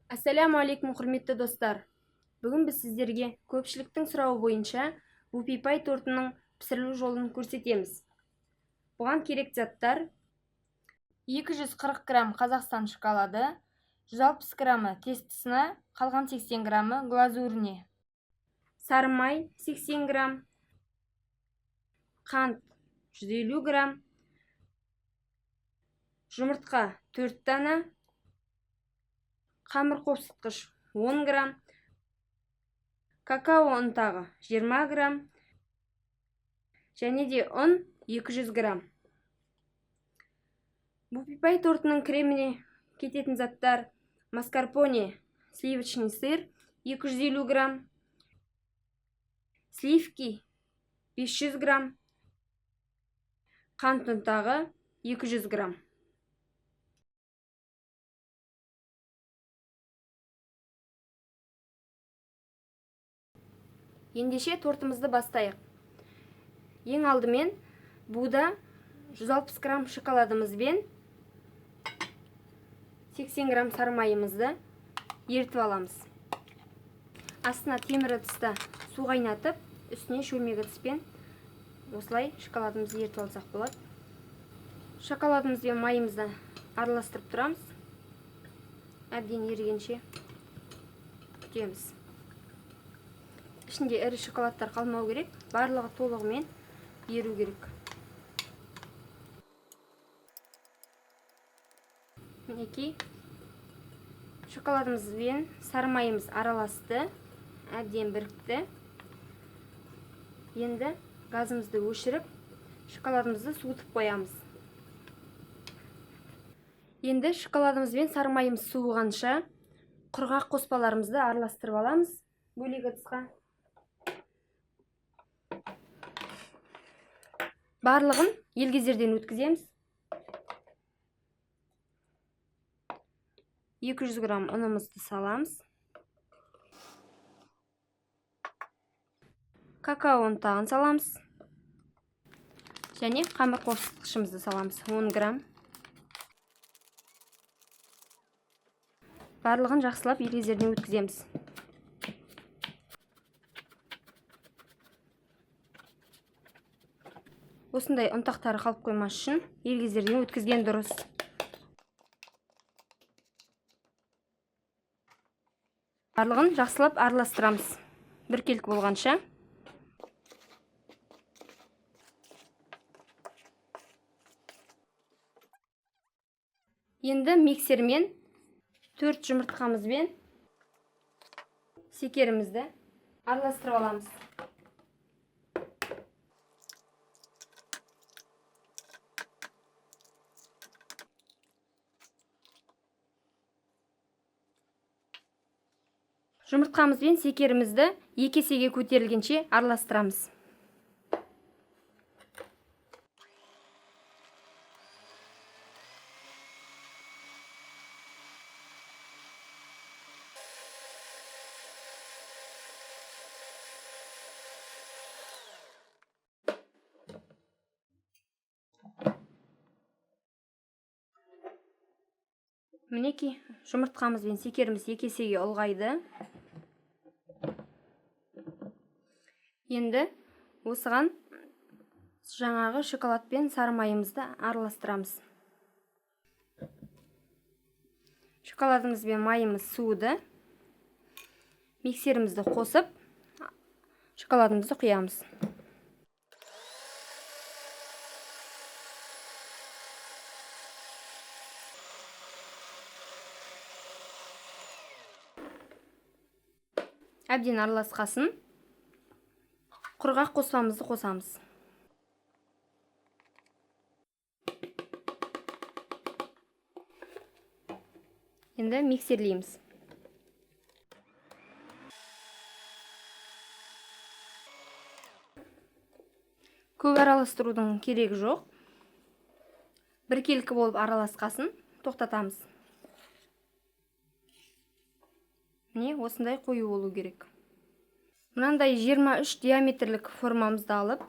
Ассаляму алейкум, құрметті достар. Бүгін біз сіздерге көпшіліктің сұрауы бойынша вупи пай тортының пісірілу жолын көрсетеміз. Бұған керек заттар: 240 грамм Қазақстан шоколады, 160 граммы тестісіне, қалған 80 граммы глазуріне, сары май 80 грамм, қант 150 грамм, жұмыртқа 4 дана, қамыр қопсытқыш 10 грамм, какао ұнтағы 20 грамм және де ұн 200 грамм. Вупи пай тортының креміне кететін заттар: маскарпоне, сливочный сыр 250 грамм, сливки 500 грамм, қант ұнтағы 200 грамм. Ендеше тортымызды бастайық. Ең алдымен буда 160 грамм шоколадымызбен 80 грамм сары майымызды ерітіп аламыз. Астына темір ыдыста су қайнатып, үстіне шөлмек ыдыспен осылай шоколадымызды ерітіп алсақ болады. Шоколадымыз бен майымызды араластырып тұрамыз. Әбден ерігенше күтеміз. Ішінде ірі шоколадтар қалмау керек, барлығы толығымен еру керек. Мінекей, шоколадымыз бен сары майымыз араласты, әбден бірікті. Енді газымызды өшіріп, шоколадымызды суытып қоямыз. Енді шоколадымыз бен сары майымыз суығанша құрғақ қоспаларымызды араластырып аламыз бөлек ыдысқа. Барлығын елгезерден өткіземіз. 200 грамм ұнымызды саламыз. Какао ұнтағын саламыз. Және қамыр қосқышымызды саламыз 10 грамм. Барлығын жақсылап елгезерден өткіземіз. Осындай ұнтақтары қалып қоймас үшін елгезерден өткізген дұрыс. Барлығын жақсылап араластырамыз. Біркелкі болғанша. Енді миксермен 4 жұмыртқамызбен шекерімізді араластырып аламыз. Жұмыртқамыз бен шекерімізді 2 есеге көтерілгенше араластырамыз. Мінекей, жұмыртқамыз бен шекеріміз 2 есеге ұлғайды. Енді осыған жаңағы шоколад пен сары майымызды араластырамыз. Шоколадымыз бен майымыз суыды. Миксерімізді қосып, шоколадымызды құямыз. Әбден араласқасын құрғақ қоспамызды қосамыз. Енді миксерлейміз. Көп араластырудың керегі жоқ. Біркелкі болып араласқасын тоқтатамыз. Міне осындай қою болу керек. Мынандай 23 диаметрлік формамызды алып,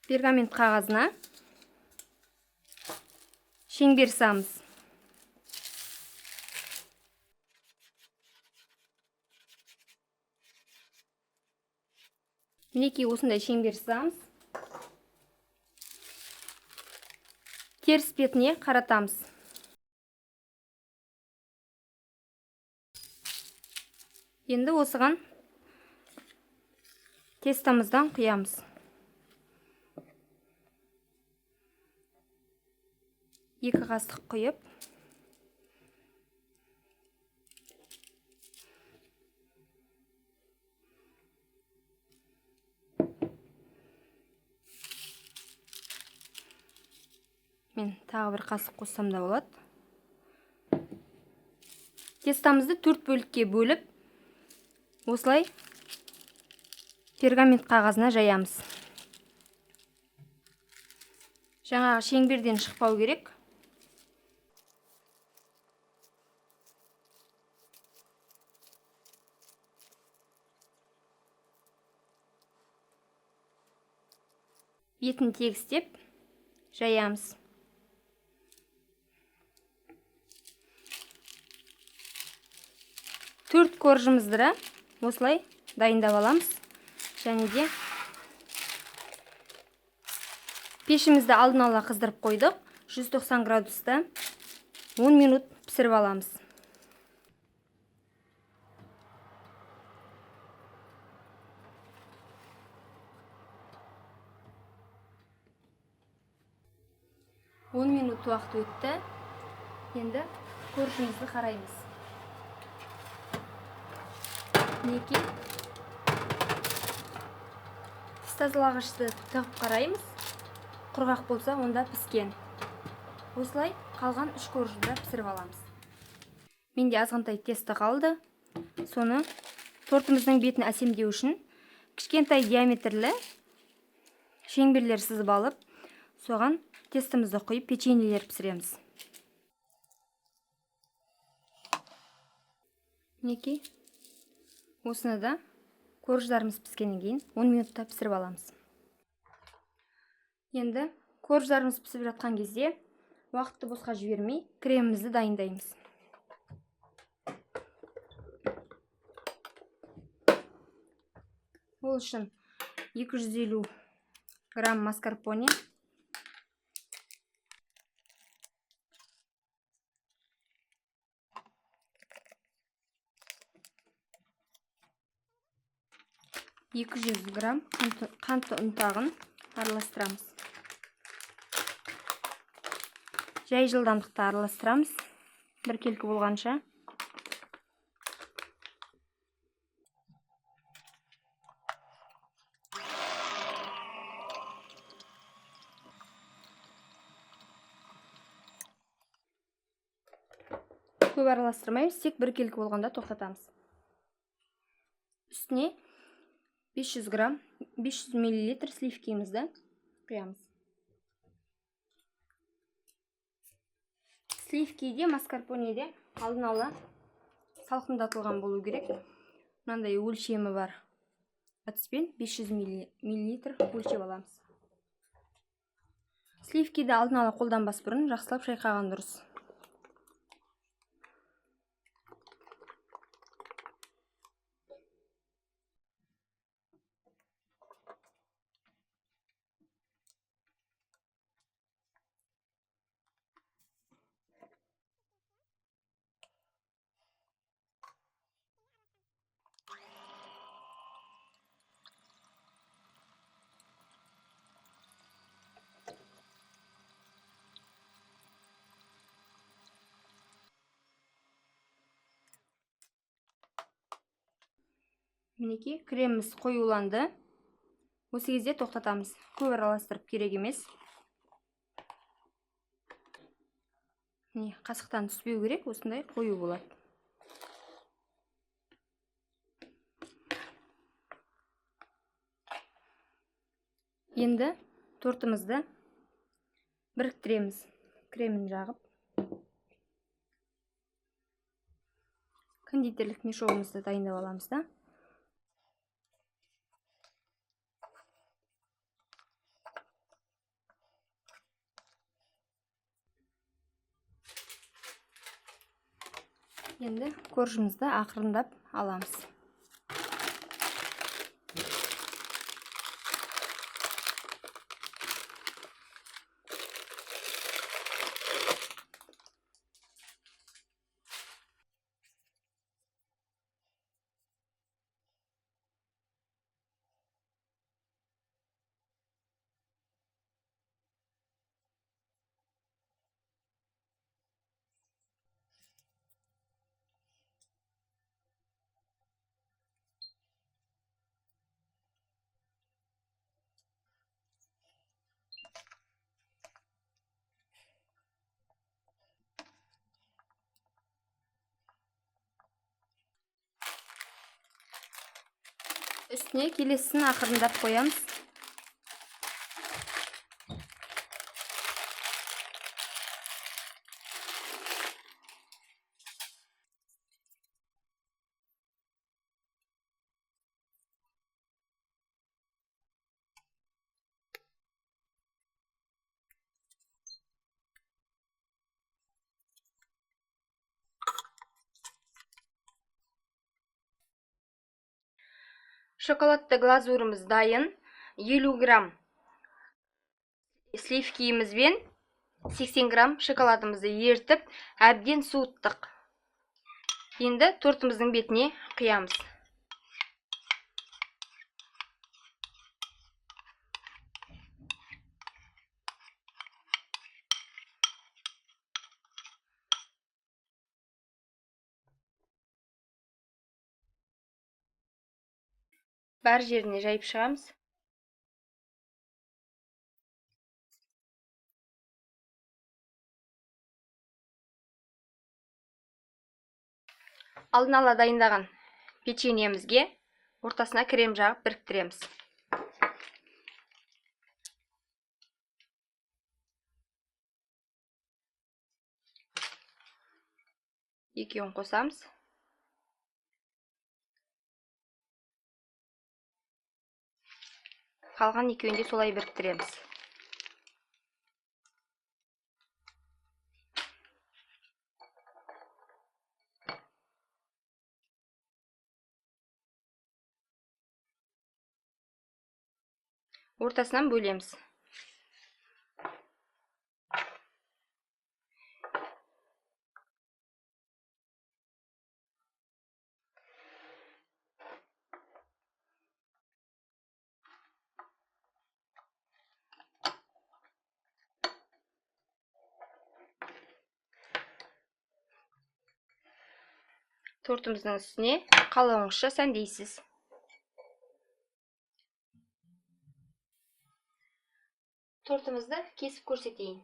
пергамент қағазына шеңбер саламыз. Мінекей, осындай шеңбер сызамыз. Теріс бетіне қаратамыз. Енді осыған тестамыздан құямыз. 2 қасық құйып, мен тағы бір қасық қоссам да болады. Тестамызды 4 бөлікке бөліп, осылай пергамент қағазына жаямыз. Жаңағы шеңберден шықпау керек. Бетін тегістеп жаямыз. 4 коржымызды да осылай дайындап аламыз. Және де пешімізді алдын ала қыздырып қойдық. 190 градуста 10 минут пісіріп аламыз. 10 минут уақыт өтті. Енді коржымызды қараймыз. Мінекей, тіс тазалағышты тығып қараймыз. Құрғақ болса, онда піскен. Осылай қалған 3 коржды да пісіріп аламыз. Менде азғантай тесто қалды. Соны тортымыздың бетін әсемдеу үшін кішкентай диаметрлі шеңберлер сызып алып, соған тестомызды құйып печеньелер пісіреміз. Мінекей, осыны да корждарымыз піскеннен кейін 10 минутта пісіріп аламыз. Енді корждарымыз пісіп жатқан кезде уақытты босқа жібермей кремімізді дайындаймыз. Ол үшін 250 грамм маскарпоне, 200 грамм қант ұнтағын араластырамыз. Жай жылдамдықта араластырамыз, біркелкі болғанша. Көп араластырмаймыз, тек біркелкі болғанда тоқтатамыз. Үстіне 500 грамм, 500 миллилитр сливкимізді құямыз. Сливкиде, маскарпонеде алдын ала салқындатылған болу керек. Мынандай өлшемі бар ыдыспен 500 миллилитр өлшеп аламыз. Сливкиді алдын ала қолданбас бұрын жақсылап шайқаған дұрыс. Мінекей, креміміз қоюланды. Осы кезде тоқтатамыз. Көп араластырып керек емес. Міне, қасықтан түспеу керек, осындай қою болады. Енді тортымызды біріктіреміз. Кремін жағып. Кондитерлік мешогымызды дайындап аламыз да. Енді коржымызды ақырындап аламыз. Үстіне келесісін ақырындап қоямыз. Шоколадты глазурымыз дайын. 50 грамм сливкиімізбен 80 грамм шоколадымызды ерітіп, әбден суыттық. Енді тортымыздың бетіне құямыз. Бар жеріне жайып шығамыз. Алдын ала дайындаған печеньемізге ортасына крем жағып біріктіреміз. Екеуін қосамыз. Қалған екеуін де солай біріктіреміз. Ортасынан бөлеміз. Тортымыздың үстіне қалауыңызша сәндейсіз. Тортымызды кесіп көрсетейін.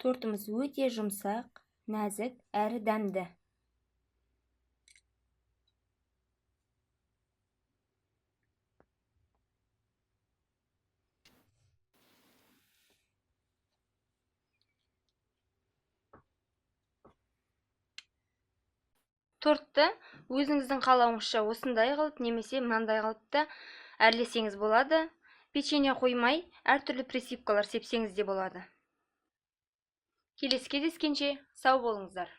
Тортымыз өте жұмсақ, нәзік әрі дәмді. Тортты өзіңіздің қалауыңызша осындай қылып немесе мынандай қылып та әрлесеңіз болады. Печенье қоймай әртүрлі присыпкалар сепсеңіз де болады. Келесі кездескенше сау болыңыздар.